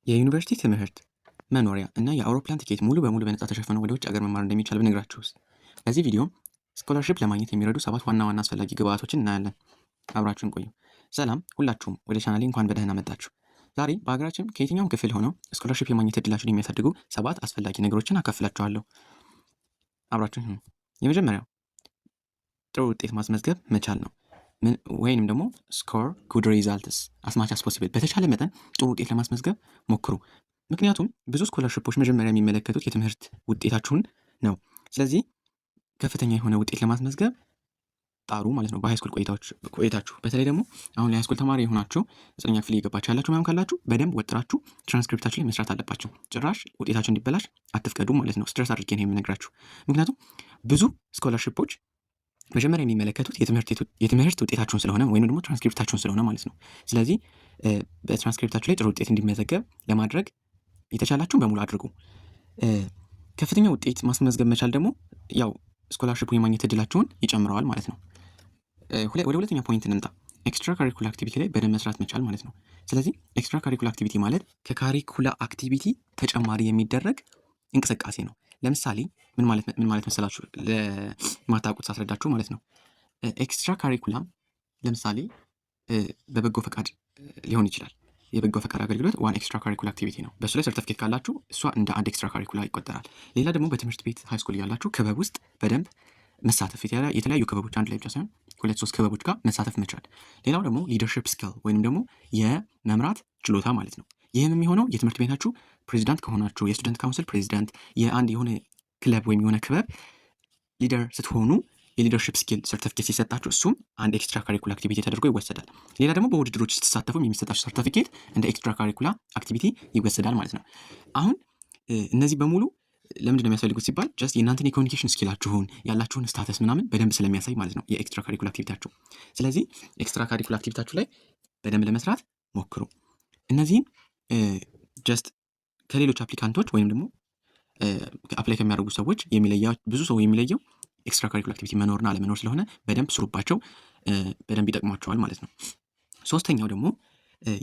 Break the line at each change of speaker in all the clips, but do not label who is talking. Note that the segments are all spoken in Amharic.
የዩኒቨርሲቲ ትምህርት፣ መኖሪያ እና የአውሮፕላን ትኬት ሙሉ በሙሉ በነፃ ተሸፍኖ ወደ ውጭ ሀገር መማር እንደሚቻል ብነግራችሁስ? በዚህ ቪዲዮ scholarship ለማግኘት የሚረዱ ሰባት ዋና ዋና አስፈላጊ ግብዓቶችን እናያለን። አብራችሁን ቆዩ። ሰላም ሁላችሁም፣ ወደ ቻናሌ እንኳን በደህና መጣችሁ። ዛሬ በሀገራችን ከየትኛውም ክፍል ሆነው scholarship የማግኘት እድላችሁን የሚያሳድጉ ሰባት አስፈላጊ ነገሮችን አካፍላችኋለሁ። አብራችሁን ሁኑ። የመጀመሪያው ጥሩ ውጤት ማስመዝገብ መቻል ነው። ወይንም ደግሞ score good results as much as possible፣ በተቻለ መጠን ጥሩ ውጤት ለማስመዝገብ ሞክሩ። ምክንያቱም ብዙ scholarship ኦች መጀመሪያ የሚመለከቱት የትምህርት ውጤታችሁን ነው። ስለዚህ ከፍተኛ የሆነ ውጤት ለማስመዝገብ ጣሩ ማለት ነው። በ high school ቆይታችሁ፣ በተለይ ደግሞ አሁን የ high school ተማሪ የሆናችሁ፣ 9ኛ ክፍል እየገባችሁ ያላችሁ ምናምን ካላችሁ በደንብ ወጥራችሁ ትራንስክሪፕታችሁ ላይ መስራት አለባችሁ። ጭራሽ ውጤታችሁ እንዲበላሽ አትፍቀዱ ማለት ነው። Stress አድርጌ ነው የምነግራችሁ። ምክንያቱም ብዙ scholarship ኦች መጀመሪያ የሚመለከቱት የትምህርት ውጤታችሁን ስለሆነ ወይም ደግሞ ትራንስክሪፕታችሁን ስለሆነ ማለት ነው። ስለዚህ በትራንስክሪፕታችሁ ላይ ጥሩ ውጤት እንዲመዘገብ ለማድረግ የተቻላችሁን በሙሉ አድርጉ። ከፍተኛ ውጤት ማስመዝገብ መቻል ደግሞ ያው scholarship ኡ የማግኘት እድላችሁን ይጨምረዋል ማለት ነው። ወደ ሁለተኛ point እንምጣ። Extracurricular activity ላይ በደንብ መስራት መቻል ማለት ነው። ስለዚህ extracurricular activity ማለት ከ curricular activity ተጨማሪ የሚደረግ እንቅስቃሴ ነው። ለምሳሌ ምን ማለት መሰላችሁ? ለማታውቁት ሳስረዳችሁ ማለት ነው። Extracurricular ለምሳሌ በበጎ ፈቃድ ሊሆን ይችላል። የበጎ ፈቃድ አገልግሎት one extracurricular activity ነው። በእሱ ላይ ሰርተፍኬት ካላችሁ እሷ እንደ አንድ extracurricular ይቆጠራል። ሌላ ደግሞ በትምህርት ቤት high school እያላችሁ ክበብ ውስጥ በደንብ መሳተፍ፣ የተለያዩ ክበቦች፣ አንድ ላይ ብቻ ሳይሆን ሁለት ሶስት ክበቦች ጋር መሳተፍ መቻል። ሌላው ደግሞ leadership skill ወይንም ደግሞ የመምራት ችሎታ ማለት ነው። ይህም የሚሆነው የትምህርት ቤታችሁ ፕሬዚዳንት ከሆናችሁ፣ የ student council ፕሬዚዳንት፣ የአንድ የሆነ ክለብ ወይም የሆነ ክበብ leader ስትሆኑ የ leadership skill ሰርቲፊኬት ሲሰጣችሁ እሱም አንድ extracurricular activity ተደርጎ ይወሰዳል። ሌላ ደግሞ በውድድሮች ስትሳተፉም የሚሰጣችሁ ሰርቲፊኬት እንደ extracurricular activity ይወሰዳል ማለት ነው። አሁን እነዚህ በሙሉ ለምንድን ነው የሚያስፈልጉት ሲባል just የእናንተን የ communication skill ኣችሁን፣ ያላችሁን status ምናምን በደንብ ስለሚያሳይ ማለት ነው የ extracurricular activity ያችሁ። ስለዚህ extracurricular activity ያችሁ ላይ በደንብ ለመስራት ሞክሩ። እነዚህም just ከሌሎች applicant ኦች ወይም ደግሞ apply ከሚያደርጉ ሰዎች የሚለያ ብዙ ሰው የሚለየው extracurricular activity መኖርና አለመኖር ስለሆነ በደንብ ስሩባቸው፣ በደንብ ይጠቅሟችኋል ማለት ነው። ሶስተኛው ደግሞ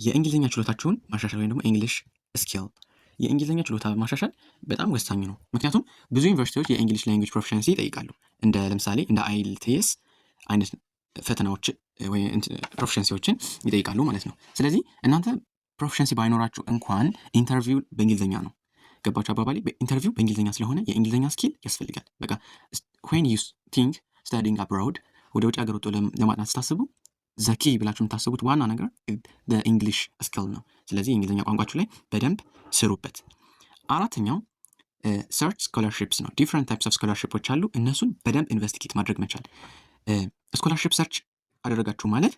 የእንግሊዝኛ ችሎታችሁን ማሻሻል ወይም ደግሞ English skill፣ የእንግሊዝኛ ችሎታ ማሻሻል በጣም ወሳኝ ነው። ምክንያቱም ብዙ ዩኒቨርሲቲዎች የ English language proficiency ይጠይቃሉ። እንደ ለምሳሌ እንደ IELTS አይነት ፈተናዎች ወይ proficiency ዎችን ይጠይቃሉ ማለት ነው። ስለዚህ እናንተ proficiency ባይኖራችሁ እንኳን interview በእንግሊዝኛ ነው። ገባችሁ አባባሌ? Interview በእንግሊዝኛ ስለሆነ የእንግሊዝኛ skill ያስፈልጋል። በቃ when you think studying abroad፣ ወደ ውጭ ሀገር ወጥቶ ለማጥናት ስታስቡ the key ብላችሁ የምታስቡት ዋና ነገር English skill ነው። ስለዚህ የእንግሊዝኛ ቋንቋችሁ ላይ በደንብ ስሩበት። አራተኛው search scholarships ነው። Different types of scholarship ኦች አሉ። እነሱን በደንብ investigate ማድረግ መቻል። Scholarship search አደረጋችሁ ማለት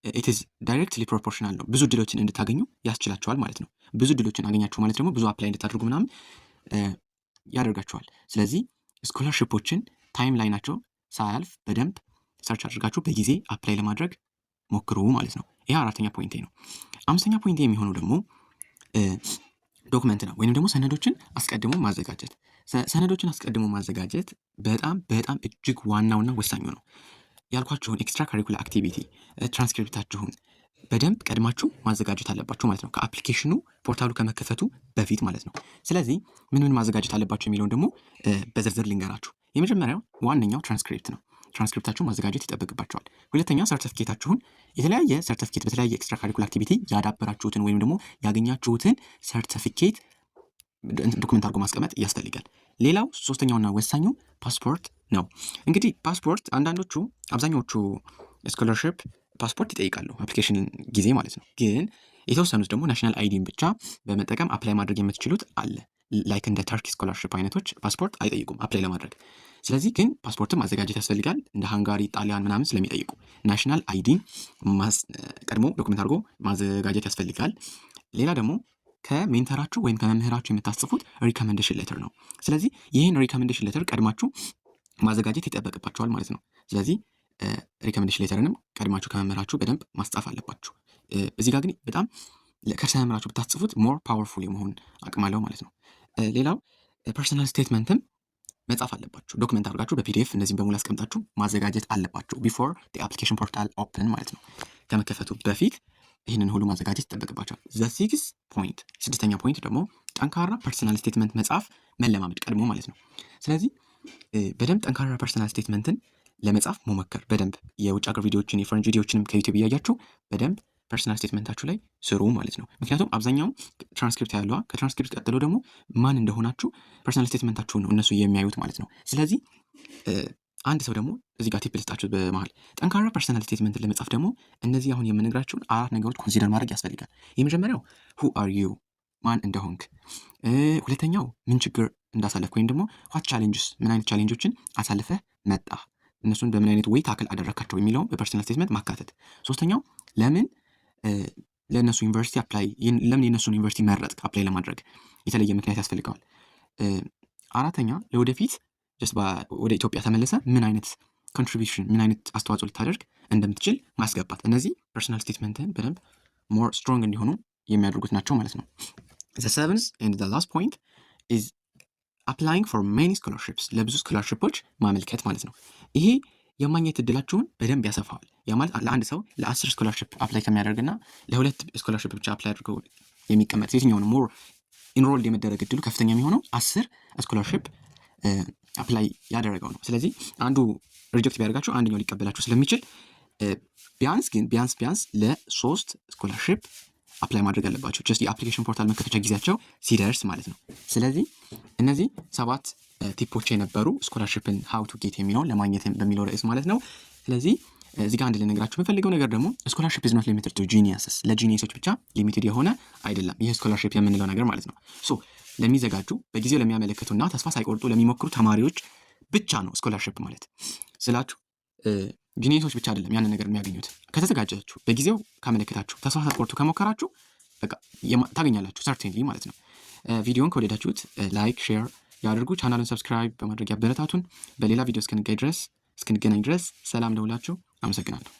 it's directly proportional ነው። ብዙ እድሎችን እንድታገኙ ያስችላችኋል ማለት ነው። ብዙ እድሎችን አገኛችሁ ማለት ደግሞ ብዙ apply እንድታደርጉ ምናምን ያደርጋችኋል። ስለዚህ scholarship ኦችን timeline ኣቸው ሳያልፍ በደንብ search አድርጋችሁ በጊዜ apply ለማድረግ ሞክሩ ማለት ነው። ይህ አራተኛ point ኤ ነው። አምስተኛ point ኤ የሚሆነው ደግሞ document ነው ወይንም ደግሞ ሰነዶችን አስቀድሞ ማዘጋጀት። ሰነዶችን አስቀድሞ ማዘጋጀት በጣም በጣም እጅግ ዋናውና ወሳኙ ነው። ያልኳችሁን ኤክስትራ ካሪኩላር አክቲቪቲ፣ ትራንስክሪፕታችሁን በደንብ ቀድማችሁ ማዘጋጀት አለባችሁ ማለት ነው። ከ application ኑ portal ኡ ከመከፈቱ በፊት ማለት ነው። ስለዚህ ምን ምን ማዘጋጀት አለባችሁ የሚለውን ደግሞ በዝርዝር ልንገራችሁ። የመጀመሪያው ዋነኛው ትራንስክሪፕት ነው። ትራንስክሪፕታችሁን ማዘጋጀት ይጠበቅባችኋል። ሁለተኛ ሰርተፍኬታችሁን፣ የተለያየ ሰርተፍኬት በተለያየ extracurricular activity ያዳበራችሁትን ወይም ደግሞ ያገኛችሁትን ሰርተፊኬት document አድርጎ ማስቀመጥ ያስፈልጋል። ሌላው ሶስተኛውና ወሳኙ ፓስፖርት ነው። እንግዲህ ፓስፖርት አንዳንዶቹ፣ አብዛኛዎቹ scholarship ፓስፖርት ይጠይቃሉ application ጊዜ ማለት ነው። ግን የተወሰኑት ደግሞ national ID ን ብቻ በመጠቀም apply ማድረግ የምትችሉት አለ። Like እንደ Turkey scholarship አይነቶች ፓስፖርት አይጠይቁም apply ለማድረግ። ስለዚህ ግን ፓስፖርትን ማዘጋጀት ያስፈልጋል። እንደ ሃንጋሪ፣ ጣሊያን ምናምን ስለሚጠይቁ national ID ን ቀድሞ document አድርጎ ማዘጋጀት ያስፈልጋል። ሌላ ደግሞ ከ mentor ኣችሁ ወይም ከመምህራችሁ የምታስጽፉት recommendation letter ነው። ስለዚህ ይህን recommendation letter ቀድማችሁ ማዘጋጀት ይጠበቅባችኋል ማለት ነው። ስለዚህ recommendation letter ንም ቀድማችሁ ከመምህራችሁ በደንብ ማስጻፍ አለባችሁ። እዚህ ጋር ግን በጣም ከርዕሰ መምህራችሁ ብታስጽፉት more powerful የመሆን አቅም አለው ማለት ነው። ሌላው personal statement ም መጻፍ አለባችሁ። Document አድርጋችሁ በ PDF እነዚህን በሙሉ አስቀምጣችሁ ማዘጋጀት አለባችሁ before application portal open ማለት ነው። ከመከፈቱ በፊት ይህንን ሁሉ ማዘጋጀት ይጠበቅባችኋል። The sixth point፣ ስድስተኛ point ደግሞ ጠንካራ personal statement መጻፍ መለማመድ ቀድሞ ማለት ነው። ስለዚህ በደንብ ጠንካራ personal statement ን ለመጻፍ መሞከር፣ በደንብ የውጭ ሀገር ቪዲዮዎችን፣ የፈረንጅ ቪዲዮዎችንም ከ YouTube እያያችሁ በደንብ personal statement ኣችሁ ላይ ስሩ ማለት ነው። ምክንያቱም አብዛኛውን ትራንስክሪፕት ያለዋ ከትራንስክሪፕት ቀጥሎ ደግሞ ማን እንደሆናችሁ personal statement ኣችሁን ነው እነሱ የሚያዩት ማለት ነው። ስለዚህ አንድ ሰው ደግሞ እዚህ ጋር tip ልስጣችሁ በመሀል። ጠንካራ personal statement ን ለመጻፍ ደግሞ እነዚህ አሁን የምነግራችሁን አራት ነገሮች consider ማድረግ ያስፈልጋል። የመጀመሪያው who are you፣ ማን እንደሆንክ፣ ሁለተኛው ምን ችግር እንዳሳለፍክ ወይም ደግሞ what challenges፣ ምን አይነት challenge ኦችን አሳልፈህ መጣህ፣ እነሱን በምን አይነት way tackle አደረካቸው የሚለውን በ personal statement ማካተት። ሶስተኛው ለምን ለእነሱ ዩኒቨርሲቲ apply፣ ለምን የእነሱን ዩኒቨርሲቲ መረጥክ፣ apply ለማድረግ የተለየ ምክንያት ያስፈልገዋል። አራተኛ ለወደፊት just ወደ ኢትዮጵያ ተመልሰህ ምን አይነት contribution፣ ምን አይነት አስተዋጽኦ ልታደርግ እንደምትችል ማስገባት። እነዚህ personal statement ህን በደንብ more strong እንዲሆኑ የሚያደርጉት ናቸው ማለት ነው። The seventh and the last point is applying for many scholarships፣ ለብዙ scholarship ኦች ማመልከት ማለት ነው። ይሄ የማግኘት እድላችሁን በደንብ ያሰፋዋል። ያ ማለት ለአንድ ሰው ለ10 scholarship apply ከሚያደርግና ለሁለት scholarship ብቻ apply አድርገው የሚቀመጥ የትኛውን more enrolled የመደረግ እድሉ ከፍተኛ የሚሆነው 10 scholarship apply ያደረገው ነው። ስለዚህ አንዱ reject ቢያደርጋችሁ አንደኛው ሊቀበላችሁ ስለሚችል ቢያንስ ግን ቢያንስ ቢያንስ ለሶስት scholarship apply ማድረግ አለባችሁ። Just የ application portal መከፈቻ ጊዜያቸው ሲደርስ ማለት ነው። ስለዚህ እነዚህ ሰባት tip ኦች የነበሩ scholarship ን how to get የሚለውን ለማግኘት በሚለው ርዕስ ማለት ነው። ስለዚህ እዚህ ጋር አንድ ልነግራችሁ የምፈልገው ነገር ደግሞ scholarship is not limited to geniuses፣ ለ genius ኦች ብቻ limited የሆነ አይደለም ይህ scholarship የምንለው ነገር ማለት ነው። So ለሚዘጋጁ፣ በጊዜው ለሚያመለክቱና ተስፋ ሳይቆርጡ ለሚሞክሩ ተማሪዎች ብቻ ነው scholarship ማለት ስላችሁ genius ኦች ብቻ አይደለም ያንን ነገር የሚያገኙት። ከተዘጋጃችሁ፣ በጊዜው ካመለከታችሁ፣ ተስፋ ሳትቆርጡ ከሞከራችሁ በቃ ታገኛላችሁ certainly ማለት ነው። ቪዲዮን ከወደዳችሁት like፣ share ያድርጉ። ቻናሉን subscribe በማድረግ ያበረታቱን። በሌላ ቪዲዮ እስክንገናኝ ድረስ ሰላም ለሁላችሁ። አመሰግናለሁ።